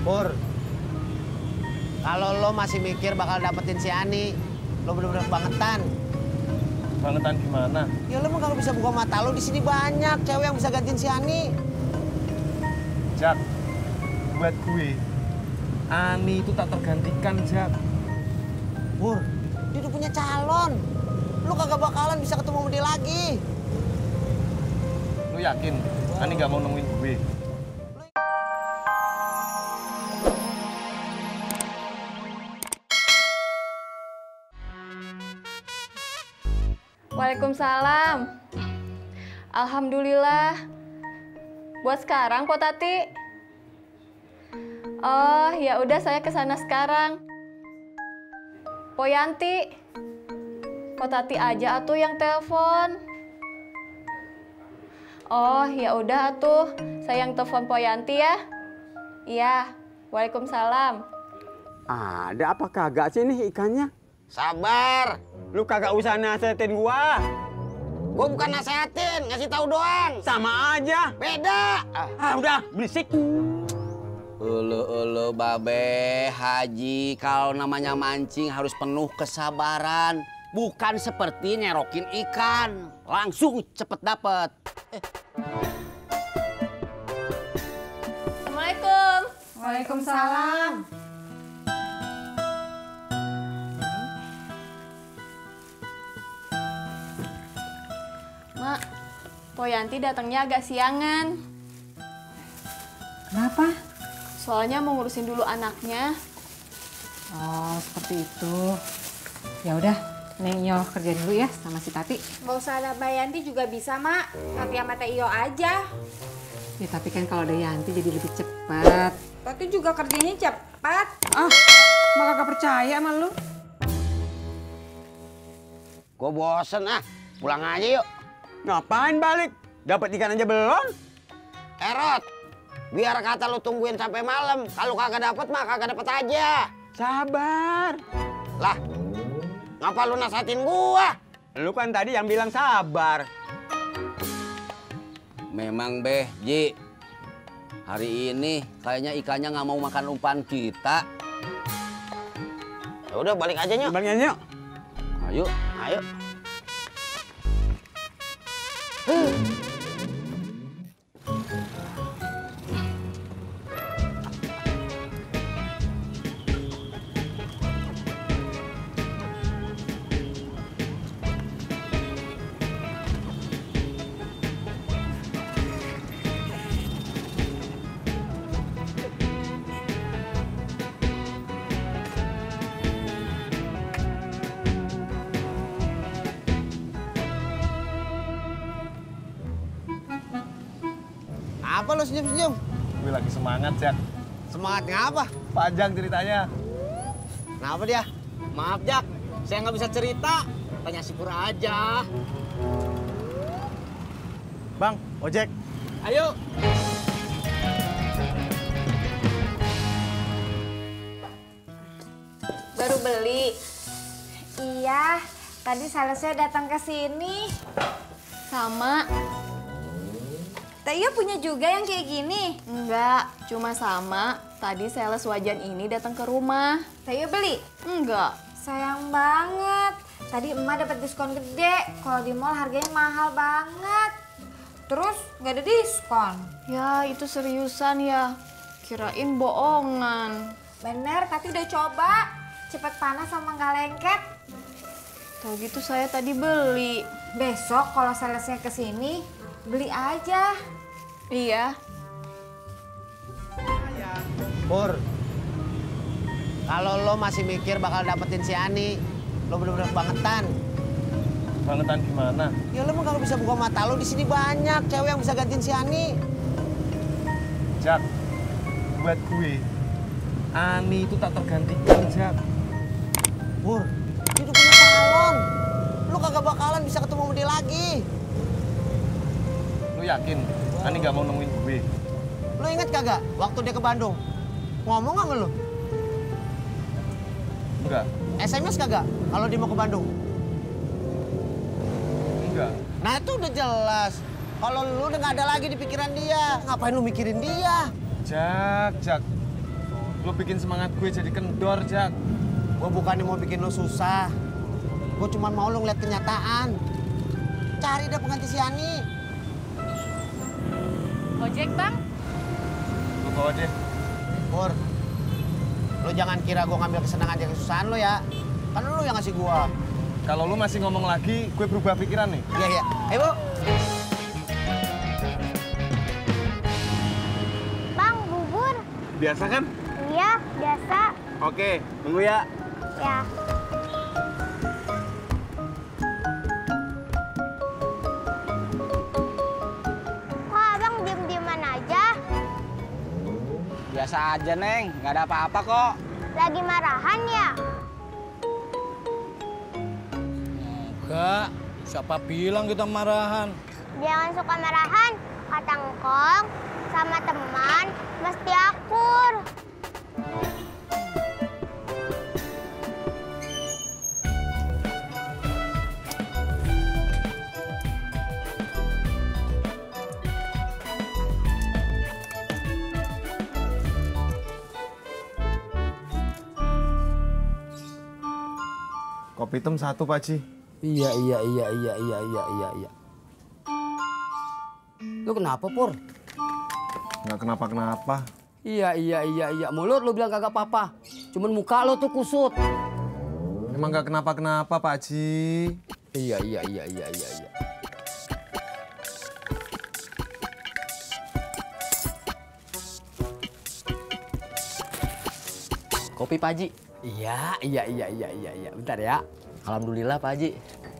Pur, kalau lo masih mikir bakal dapetin si Ani, lo bener-bener kebangetan. Kebangetan gimana? Ya lo mah kalau bisa buka mata lo, di sini banyak cewek yang bisa gantiin si Ani. Jak, buat gue, Ani itu tak tergantikan, Jak. Pur, dia udah punya calon. Lo kagak bakalan bisa ketemu sama dia lagi. Lu yakin Ani gak mau nemuin gue? Waalaikumsalam. Alhamdulillah. Buat sekarang, Po Tati? Oh, ya udah saya kesana sekarang. Po Yanti, Po Tati aja atuh yang telepon. Oh, ya udah atuh. Saya yang telepon Po Yanti ya. Iya. Waalaikumsalam. Ada apa kagak sih nih ikannya? Sabar. Lu kagak usah nasihatin gua. Gue bukan nasehatin, ngasih tahu doang. Sama aja. Beda. Udah, berisik. Ulu babe haji, kalau namanya mancing harus penuh kesabaran, bukan seperti nyerokin ikan langsung cepet dapet. Assalamualaikum. Waalaikumsalam. Mak, Po Yanti datangnya agak siangan. Kenapa? Soalnya mau ngurusin dulu anaknya. Oh, seperti itu. Ya udah, Neng Iyo kerja dulu ya sama si Tati. Nggak usah ada Mbak Yanti juga bisa, Mak. Tati sama Teh Iyo aja. Ya tapi kan kalau ada Yanti jadi lebih cepat. Tati juga kerjanya cepat. Mak kagak percaya sama lu. Gue bosen pulang aja yuk. Ngapain balik? Dapat ikan aja belum? Erot, biar kata lu tungguin sampai malam. Kalau kagak dapet mah kagak dapet aja. Sabar. Lah, ngapa lu nasihatin gua? Lu kan tadi yang bilang sabar. Memang Beh, Ji, hari ini kayaknya ikannya nggak mau makan umpan kita. Ya udah balik aja nyok. Bang Nyanyo. Ayo. Ayo. Apa lo senyum-senyum? Gue lagi semangat, Jak. Semangatnya apa? Panjang ceritanya. Kenapa dia? Maaf, Jak. Saya nggak bisa cerita. Tanya si Pur aja. Bang, ojek. Ayo. Baru beli. Iya, tadi salesnya datang ke sini. Sama. Teh Iyo punya juga yang kayak gini. Enggak, cuma sama. Tadi sales wajan ini datang ke rumah. Teh Iyo beli? Enggak. Sayang banget. Tadi emak dapat diskon gede. Kalau di mall harganya mahal banget. Terus nggak ada diskon. Ya, itu seriusan ya. Kirain bohongan. Bener, Tati udah coba. Cepet panas sama nggak lengket. Tahu gitu saya tadi beli. Besok kalau salesnya ke sini, beli aja. Iya. Pur, kalau lo masih mikir bakal dapetin si Ani, lo bener-bener kebangetan. Kebangetan gimana? Ya lo mah kalau bisa buka mata lo, di sini banyak cewek yang bisa gantiin si Ani. Jak, buat gue, Ani itu tak tergantikan, Jak. Pur, dia udah punya calon. Lo kagak bakalan bisa ketemu sama dia lagi. Lu yakin Ani gak mau nemuin gue? Lo inget kagak waktu dia ke Bandung? Ngomong nggak sama lo? Enggak. SMS kagak kalau dia mau ke Bandung? Enggak. Nah itu udah jelas. Kalau lu udah nggak ada lagi di pikiran dia, ngapain lu mikirin dia? Jak. Lo bikin semangat gue jadi kendor, Jak. Gue bukannya mau bikin lo susah. Gue cuma mau lo ngeliat kenyataan. Cari dah pengganti si Ani. Ojek, Bang. Lo bawa deh. Pur, lo jangan kira gue ngambil kesenangan dari kesusahan lo ya. Kan lo yang ngasih gue. Kalau lo masih ngomong lagi, gue berubah pikiran nih. Iya, iya. Ayo, Bu. Bang, bubur. Biasa kan? Iya, biasa. Oke, tunggu ya. Ya. Kok abang diem-dieman aja? Biasa aja, Neng. Nggak ada apa-apa kok. Lagi marahan ya? Enggak, siapa bilang kita marahan? Jangan suka marahan. Kata Ngkong, sama teman mesti akur. Kopi hitam 1, Pak Haji. Iya. Lu kenapa, Pur? Nggak kenapa-kenapa. Iya. Mulut lu bilang kagak apa-apa. Cuman muka lu tuh kusut. Emang nggak kenapa-kenapa, Pak Haji. Iya. Kopi, Pak Haji. Iya. Bentar ya. Alhamdulillah, Pak Haji.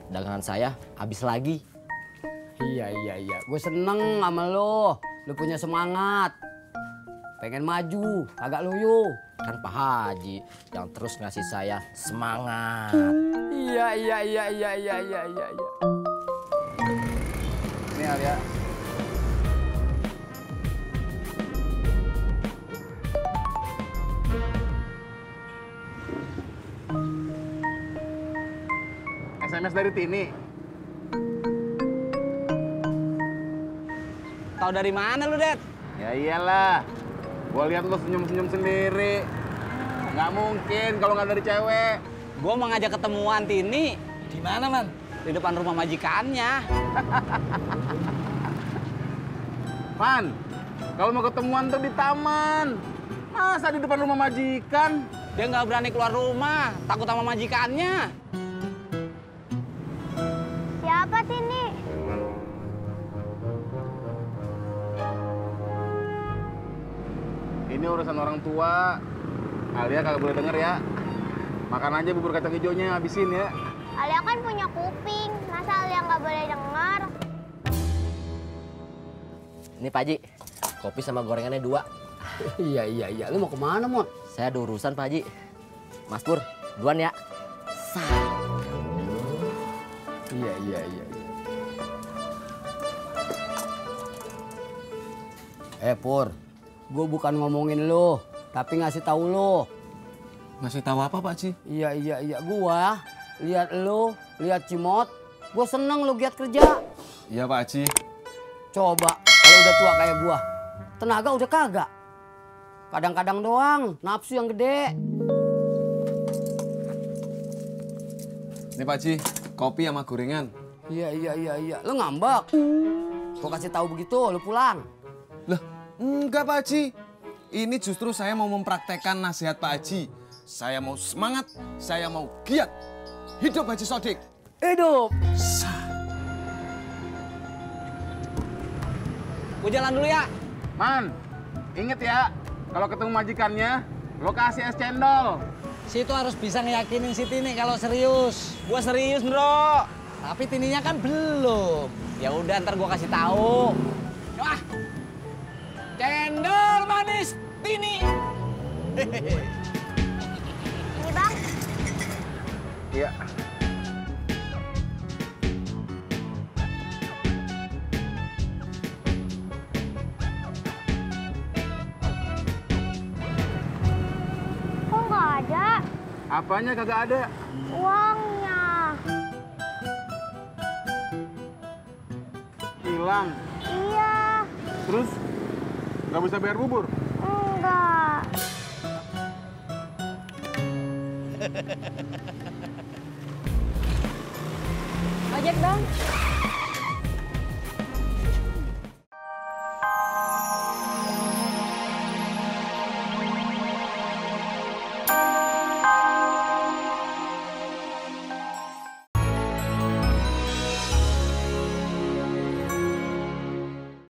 Dagangan saya habis lagi. Iya. Gue seneng sama lo. Lo punya semangat. Pengen maju, agak loyo. Kan Pak Haji yang terus ngasih saya semangat. Iya. Ini Alia. SMS dari Tini. Tahu dari mana lu, Det? Ya iyalah. Gua lihat lu senyum-senyum sendiri. Nggak mungkin kalau nggak dari cewek. Gue mau ngajak ketemuan Tini. Di mana, Man? Di depan rumah majikannya. Man, kalau mau ketemuan tuh di taman. Masa di depan rumah majikan? Dia nggak berani keluar rumah, takut sama majikannya. Siapa Tini? Ini urusan orang tua. Alia kagak boleh denger ya. Makan aja bubur kacang hijaunya, habisin ya. Alia kan punya kuping, masa Alia nggak boleh dengar? Ini Pak Haji, kopi sama gorengannya 2. Iya. Lu mau kemana, Mon? Saya ada urusan, Pak Haji. Mas Pur, duluan ya. Iya. Pur, gue bukan ngomongin lo, tapi ngasih tahu lo. Ngasih tahu apa, Pak Haji? Iya. Gua lihat lo, lihat Cimot, gue seneng lo giat kerja. Iya, Pak Haji. Coba kalau udah tua kayak gua, tenaga udah kagak. Kadang-kadang doang, nafsu yang gede. Ini Pak Haji, kopi sama gorengan. Iya. Lu ngambek. Gua kasih tahu begitu, lu pulang. Lah, enggak Pak Haji. Ini justru saya mau mempraktekkan nasihat Pak Haji. Saya mau semangat, saya mau giat. Hidup Haji Sodik. Hidup. Gue jalan dulu ya. Man, inget ya, kalau ketemu majikannya, lo kasih es cendol. Si itu harus bisa ngeyakinin si Tini kalau serius. Gue serius, Bro. Tapi Tininya kan belum. Ya udah, ntar gue kasih tahu. Wah, cendol manis Tini. Ini Bang, Iya. kok nggak ada Apanya kagak ada? uangnya? Hilang. Iya, Terus nggak bisa bayar bubur? enggak. Ojek dong.